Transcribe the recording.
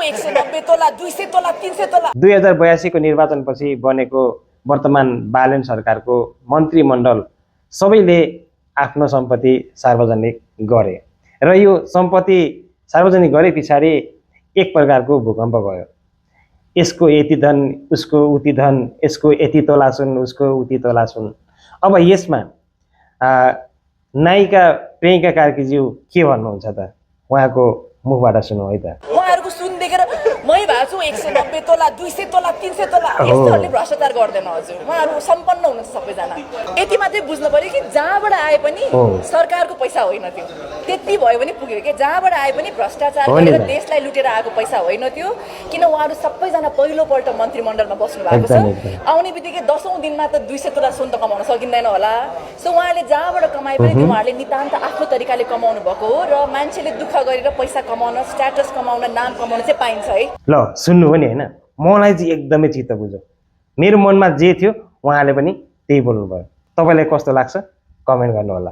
190 तोला 200 तोला 300 तोला 2082 को निर्वाचनपछि बनेको वर्तमान बालेन सरकारको मन्त्रीमण्डल सबैले आफ्नो सम्पत्ति सार्वजनिक गरे र यो सम्पत्ति सार्वजनिक गरे पछाडि एक प्रकारको भूकम्प भयो। यसको यति धन, उसको उति धन, यसको यति तोला सुन, उसको उति तोला सुन। अब यसमा नायिका प्रियङ्का कार्कीज्यू के भन्नुहुन्छ त? उहाँको मुखबाट सुनौ है त। उहाँहरुको सुन देखेर मै भएको छु 190 तोला 200 तोला 300 तोला यस्तोहरुले भ्रष्टाचार गर्दैन हजुर। उहाँहरु सम्पन्न हुनुहुन्छ सबैजना। यति मात्रै बुझ्नु पर्यो कि जहाँबाट आए पनि सरकारको पैसा होइन त्यो। त्यति भयो भने पुग्यो के जहाँबाट आए पनि भ्रष्टाचार गरेर देशलाई लुटेर आएको पैसा होइन त्यो। किन उहाँहरु सबैजना पहिलोपल्ट मन्त्रीमण्डलमा बस्नु भएको छ। आउने बित्तिकै 10औं दिनमा त 200 तोला सुन त कमाउन सकिँदैन होला। सो उहाँले जहाँबाट कमाए पनि त्यो उहाँले नितान्त आफ्नो तरिकाले कमाउनु भएको हो र मान्छेले दुःख गरेर पैसा कमाउन, स्ट्याटस कमाउन, नाम कमाउन चाहिँ पाइन्छ है। ल सुन्नु हो नि हैन, मलाई चाहिँ एकदमै चित्त बुझ्यो। मेरो मनमा जे थियो उहाँले पनि त्यही बोल्नुभयो। तपाईलाई कस्तो लाग्छ कमेन्ट गर्नु होला।